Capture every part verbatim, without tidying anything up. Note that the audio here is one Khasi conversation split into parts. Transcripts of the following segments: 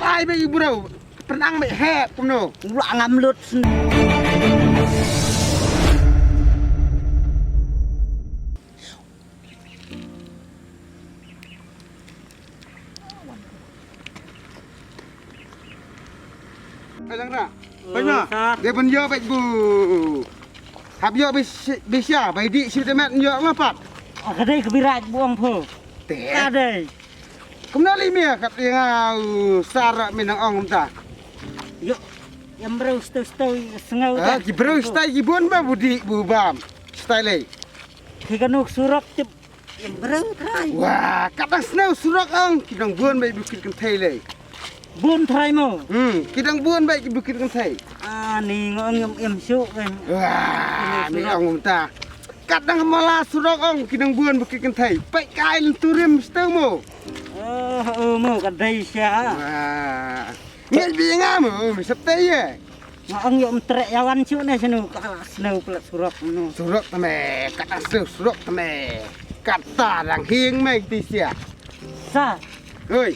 Ai ba i bro. Pernang me he kumno. Wah ngam lut. Alang ra. Bai ma. Dia ban yo bai bu. Hap yo bisya bai di si temat yo ngapat. Kadai kebirat buang pho. Te. Kadai. Kumno li mia kat ïa nga u sar mi nang ong kumta. Ïoh, ïa briew stoi stoi sngewta. Ah, ki briew stoi ki bun ba budi bu bam. Stoi lei. Ki kano surok tip ïa briew trai. Wah, kat dang sngewta surok ong ki dang bun ba bukit kynthei lei. Bun trai mo. Hmm, ki dang bun ba ki bukit kynthei. Ah, ni ngong em em suk em. Wah, mi ong kumta. Kat dang mala surok ong ki dang bun bukit kynthei. Peit kai lynturim stoi mo. Oh, oh, mo ka dei sha. Wah. Ngi bi nga mo, mi sep te ye. Nga ang yo mtrek yawan chu ne senu ka snu plat surok no. Surok tame, kata su surok tame. Kata dang hing me ti sia. Sa. Oi.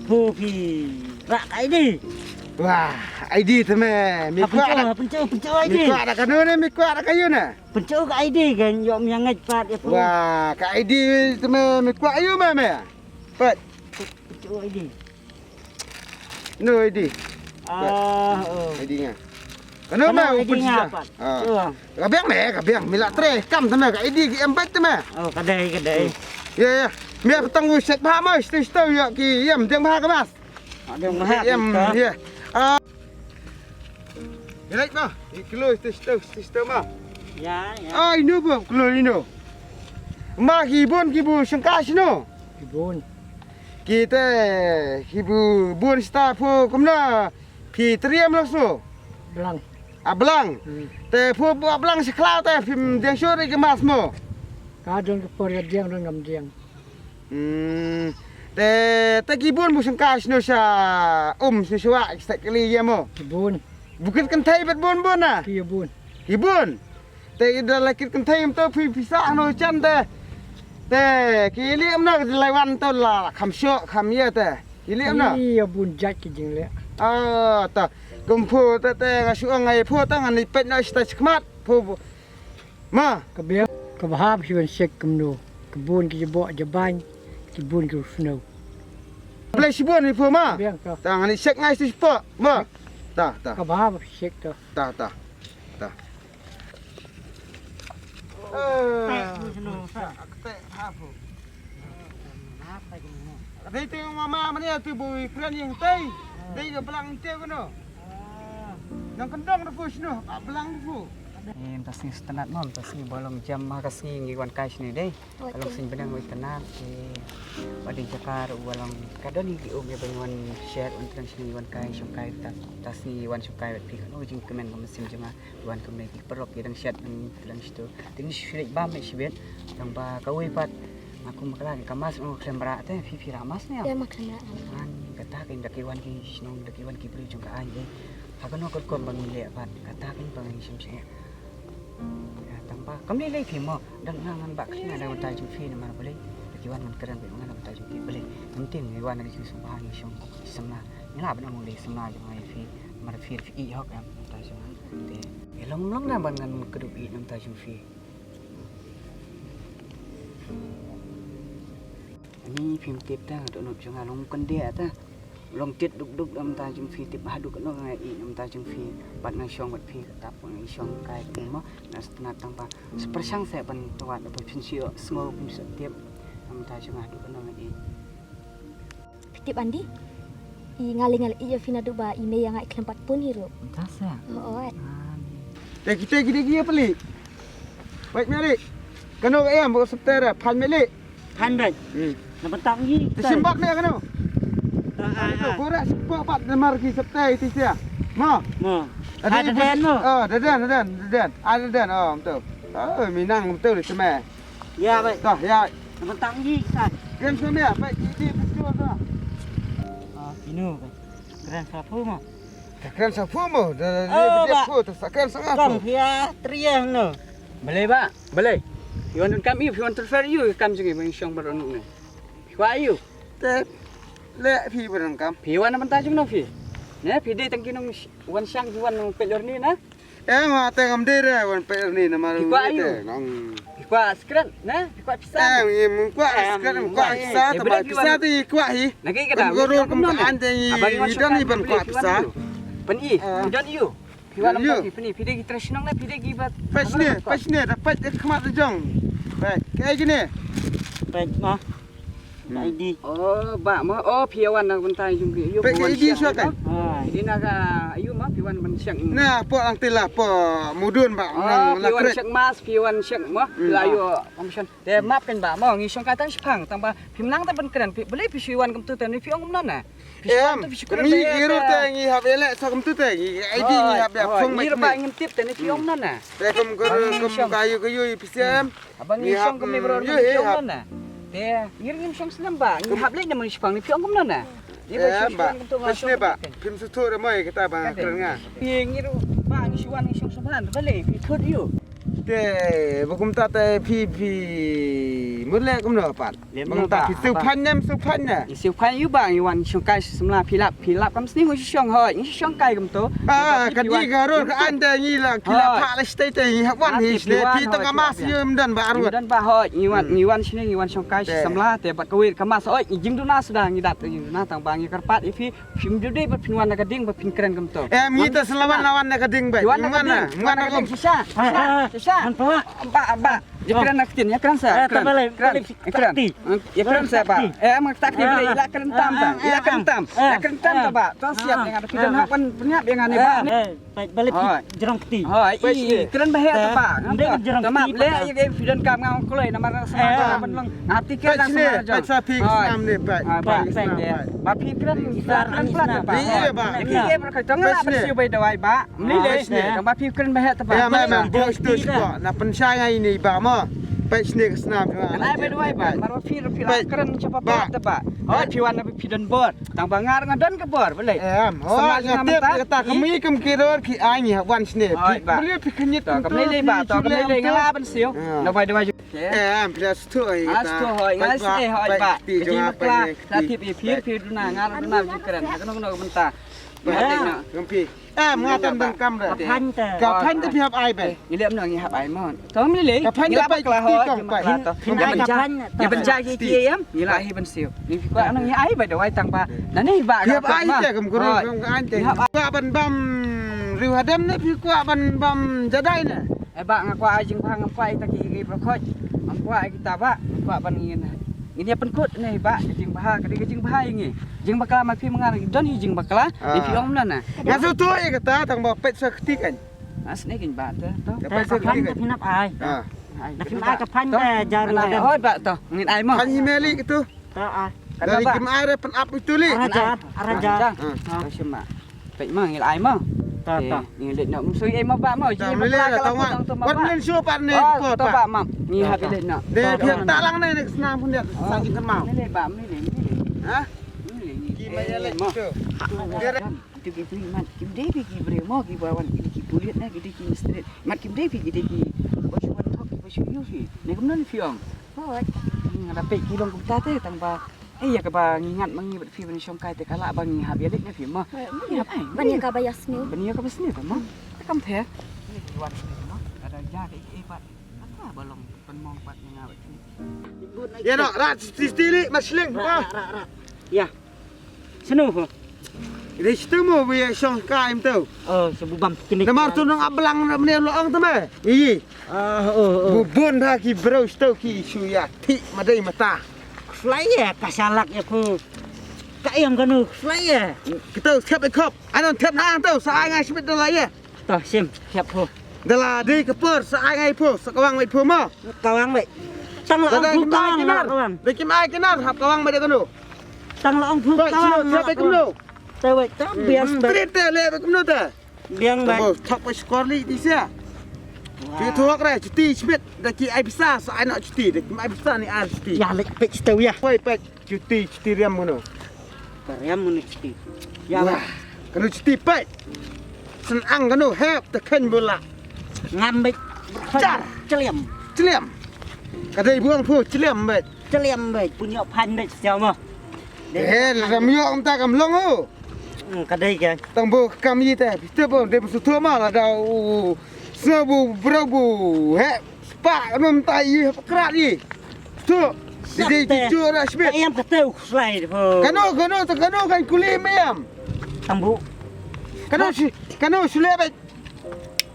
Pu phi. Rak I D. Wah, I D tame. Mi kwah rak. Penchu, penchu I D. Mi kwah rak kanu ne, mi kwah rak ayu ne. Penchu ka I D kan yo mi ngai pat ya pu. Wah, ka I D tame mi kwah ayu me me. Pat. Penchu I D. No I D. Ah, oh. I D nga. Kano ma u pun sisa. Ah. Ka biang me, ka biang me la tre kam tama ka I D ki em bait tama. Oh, ka dei, ka dei. Ya, ya. Me patang u sek ba ma stis to ya ki em deng ba ka mas. Deng ba. Em, ya. Ah. Ilai ma, i kilo stis to, stis to ma. Ya, ya. Ai no ba kilo ino. Ma ki bun ki bu sengka sino. Ki bun. Kita hibu bun sta pho kumna phi triam lo so. Blang. A blang. Hmm. Te pho bu a blang si klau te phim diang suri ke mas mo. Ka don ke por ya diang don ngam diang. Hmm. Te te ki bun bu sengka sino sa um sino sa wa sa kali ya mo. Ki bun. Bukit kynthei bet bun bun na. Ki bun. Ki bun. Te ida la kit kynthei em to phi pisa no chan te. Te ki liam no de lai wan to la kham sho kham ye te. Ki liam no. Ki bun jat ki jingle. Ah ta. Kum pho te te nga shu ngai pho ta ngan i pet no sta chikmat pho. Ma. Ka bia ka bha phi wan sek kum no. Ki bun ki jabo jaban ki bun ki snow. Play si bun ni pho ma. Ka bia ka. Ta ngan i sek ngai si pho ma. Ta ta. Ka bha phi sek to. Ta ta. Ta. Dei tu mama mane tu bu ikren yang tei. Dei ka blang tei kono. Nang kendong tu sno, blang tu. Em ta sni stenat mam ta sni bolong jam ma ka sni ngi wan kai sni dei. Along sni benang wi stenat ke. Wadi jakar u bolong kadon ngi um ya ban wan share un tren sni wan kai shong kai ta ta sni wan shong kai pi kono jing kemen ko mesin jama. Wan kumne ki paralok ki dang shet nang ki dang shitu. Te ngi shu leit bam ne shibit. Tang ba kawei pat nga kum bakla ka mas, nga khlem rah te phi phi rah mas ne em? Te ma khlem rah. Ngan kata ka da ki wan ki shnong da ki wan ki briew jong ka aiñ. Ha kano ka rukom ba ngi leh pat kata ka ba ngi shim shim. Tang ba kam lei lei phi mo. Dang ngan ngan ba khñiang da mynta jong phi namar balei. Ki wan ngan kren ba ngan da mynta jong phi balei. Ngan tieng ngi wan ngi shu sumba ngi shong samla. Ngi lah ba nang lei samla jong ngi phi. Namar phi phi i hok em mynta jong ngan. Te ngi long long na ban ngan kdup i na mynta jong phi. Ani phim tip ta dohnud jong nga long kyndiah ta. Long tit duk duk na mynta jong phi tip haduh katno nga i na mynta jong phi. Bad nga shong bad phi kata pun nga shong kai pun mo. Na sngewtynnat tang ba. Sa pyrshang seh ban tawat ban pynshiah sngew pynshiah tip. Mynta jong nga haduh katno nga i. Phi tip Andi. I nga lei nga lei ïa phi naduh ba i mei ïa nga i khlem pat pun hi ruh. Mynta seh. Oh, oh. Te kita kita ki ïa peli. Wait meri. Kano ka em ba septera phan meli. Phan dai. Hmm. Na bentang yi. Te simbak ne kano. Ah, ah, ah. Bora simbak pat namar ki septera ti sia. Mo. Mo. Ada den mo. Oh, ada den, ada den, ada den. Ada den. Oh, betul. Oh, minang betul ni semai. Ya, baik. Dah, ya. Tentang ji kan. Kren sini ya, baik, ini betul dah. Ah, inu, baik. Kren sapu mo. Kren sapu mo. Dah, dah, oh, dia baik. Dia pun, tak kren sangat. Kong, ya, triang no. Boleh, Pak? Boleh. You want to come here? You want to refer you? Come sini, bang Shong Baronuk ni. Who are you? Te. Le phi ba dang kam. Phi wan na bynta jong no phi? Ne phi dei tang ki nong sh-, wan shang phi wan nong peit lor ni na. Eh, ma te ngam dei re wan peit lor ni na mar. Phi kwah ayu? Nong. Phi kwah skret ne? Phi kwah pisa? Eh, ngi kwah skret, ngi kwah pisa, te ba pisa te ngi kwah hi. Nagi ka dam. Ko ro kum an te ngi don hi ban kwah pisa. Pyn i, ngi don yu. Phi wan nong phi, phi dei ki tre shnong ne phi dei ki ba. Peit ne, peit ne, da peit khmat jong. Peit, kaei kine? Peit ma. Ka I D. Oh, ba mo. Oh, phi wan na bynta jong ki. Peit ka I D shuwa kan. Dei na ka ayu ma phi wan ban check. Na po lang tila po mudun ba. Oh, phi wan check mas, phi wan check mo. La ayu commission. Te map kan ba mo ngi shong ka tang shipang tang ba phim nang te ban kren phi beli phi shu wan kumtu te ni phi ong kumno na. Em, ngi iro te ngi hap ele sa kumtu te ngi I D ngi hap ya phone ngi ba ngin tip te ni phi ong kumno na. Te kum kum ka yu ka yu phi sem. Abang ngi shong kum ni bro ngi ong kumno na. Te ngi ngim shong slem ba ngi hap le na mun shipang ni phi ong kumno na. Ni ba shong kumtu nga shong ba. Phim su thu re moi kita ba kren nga. Ngi iro ba ngi shu wan ngi shong sumhan ba le phi thut yu. Te ba kumta te phi phi mut le kumno pat. Ba kumta phi siew phan ne, siew phan ne. Ngi siew phan yu ba ngi wan shong kai samla phi lap phi lap kam sni ngi shong hoi ngi shong kai kumto. Ah, ka di ka ror ka an te ngi la ki la pha la stai te ngi hap wan hi sne phi tang ka mas yu mdan ba arwat. Mdan ba hoi ngi wan ngi wan sni ngi wan shong kai samla te bat ka wir ka mas hoi ngi jingduna suda ngi dat jingduna tang ba ngi kyrpad ïa phi. Phim ju dei ba phin wan na ka ding ba phin kren kumto. Eh, ngi ta sa la wan la wan na ka ding ba. Wan na ka ding. Wan na ka ding. Shisha. Shisha. Shisha. Ba ba. Ïa kren na ka tin, ïa kren sa. Kren. Kren. Ïa kren sa ba. Eh, ma takti ba ïa kren tam ba. Ïa kren tam. Ïa kren tam ba. To siap ïa nga da phi don hak ban pynïap ïa nga ne ba. Peit ba lei phi jrong kti. Hoi, i kren ba heh ta ba. Ngam dei jrong kti. Tama le ïa ke phi don kam ngam kloi namar sa ban long. Ngam ti ke lang sa jong. Peit sa phi snam ne peit. Peit peit. Ba phi kren sa kren pla ta ba. Ïa ba. Ki ke ba ka jong la ba siu bai dawai ba. Mli le. Tang ba phi kren ba heh ta ba. Ïa ma ma bo stu sbo. Na pynshai ngai ni ba mo. Peit sne ka snam. Ngai bai dawai ba. Mar ba phi phi la kren chapa ba ta ba. Hoi phi wan na phi don bor. Tang ba nga nga don ka bor balei. Em, ho, nga tip kata kami kum ki ror ki ai ngi wan sne. Balei phi khynit kum kami le ba to kami le nga la ban siu. Na bai dawai. Em, phi la stu ai. Stu hoi nga sne hoi ba. Ki bakla la tip i phi phi duna nga duna ji kren. Ka no no bynta. Em, nga tam dang kam re. Ka phan te. Ka phan te phi hap ai be. Ngi lem no ngi hap ai mo. To mli le. Ka phan te pai ti tong pai. Ngi ban ja ki ki em. Ngi la hi ban siu. Ngi kwah nang ngi ai ba dawai tang ba. Nani ba. Hap ai te kum kuru kum ai te. Kwah ban bam riu hadam ne phi kwah ban bam jadai ne. Eh ba nga kwah ai jingbha ngam kwah ai ta ki ki ba khot. Ngam kwah ai kita ba. Ngam kwah ban ngin. Ngin ïa pynkut ne ba jingbha ka dei ka jingbha ïa ngi. Jingbakla ma phi ma nga don hi jingbakla. Ni phi ong na na. Nga su tu ïa kata tang ba pet sa kti kan. As ne kin ba ta to. Ka phan ka phan ka phin ap ai. Na phin ai ka phan ka jar la. Hoi ba to ngin ai mo. Phan hi meli kitu. Ta ai. Dari kim ai re pyn ap itu li. Ara jar, ara jar. Shima. Peit ma ngin ai mo. Ta ta. Ngin let no. Sui ai mo ba mo. Ji ba la ka la tong ma. Wat ngin shu pat ne ko ta ba ma. Ngi ha let no. De phi ta lang ne ne snam pun dia sa jing kan ma. Ne le ba ne le. Ha? Ki ma ya le mo. Ki dei ki briew mo ki ba wan ki dei ki pulit na ki dei ki mistret. Mat ki dei ki dei ki ba shu wan thok ki ba shu yu hi. Ne kumno ne phi ong? Hoi. Nga da peit ki long kumta te tang ba. Eh ïa ka ba ngi ngat ma ngi bad phi ban shong kai te ka lah ba ngi hap ïa leit ne phi mo. Ban ïa ka ba ïa sniew. Ban ïa ka ba sniew ta mo. Kam the. Ki wan sniew mo. Ada ja ka i ba. Ata ba long ban mong pat nga bad phi. Ïa no rat sti sti li ma shling. Rat rat rat. Ïa. Snu ho. Ri stu mo bi shong kai mtu. Oh, sebu bam kini. Namar tu nang ablang na mene lo ong tame. Iyi. Ah, oh, oh. Bu bun ha ki bro stu ki shu ya ti madai mata. Flyer ka salak ya ku. Ka yang kanu flyer. Kita siap ikop. Anon tiap na tu sa ai ngai sibit dah lah ya. To sim, siap pho. Dala dei ka por sa ai ngai pho, sa kawang mai pho mo. Kawang mai. Tang la ong pho kawang la kawang. Dei kim ai kinar, hap kawang mai dei kano. Tang la ong pho kawang la kawang. Te wei ta biang bai. Street te le bai kumno te. Biang bai. Thok bai skor li di sia. Ki thok re chuti smit da ki ai pisa sa ai no chuti da kim ai pisa ni ai chuti. Ya le pek sto ya. Wei pek. Chuti, chuti riam kano. Ka riam kano chuti. Ya wah. Kano chuti peit. Sen ang kano hep te khen bula. Ngam beit. Char. Chliam. Chliam. Ka dei buang phu chliam beit. Chliam beit. Punya phan beit siaw mo. He, la dam ïoh mynta kam long ho. Hmm, ka dei ka. Tang bo kam yi te. Biste bo de su tho ma la da u. Sngewbha bro bu. He, spa no mynta yi pakrat yi. Tu. Di di ju ra sbit. Em ka teu slai de bo. Kano kano ta kano kan kuli mem. Tambu. Kano si kano sule be.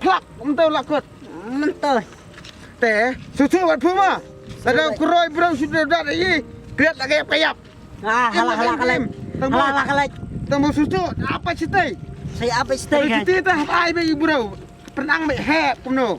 Plak mynta la kot. Mynta. Te, su su wat puma. La da kroi bro su da da yi. Kret la kayap kayap. Ah, hala hala kalai. Hala hala kalai. Tang bo su su apa sitai. Sai apa sitai kan. Sitai ta ai be bro. Pernang be he kumno.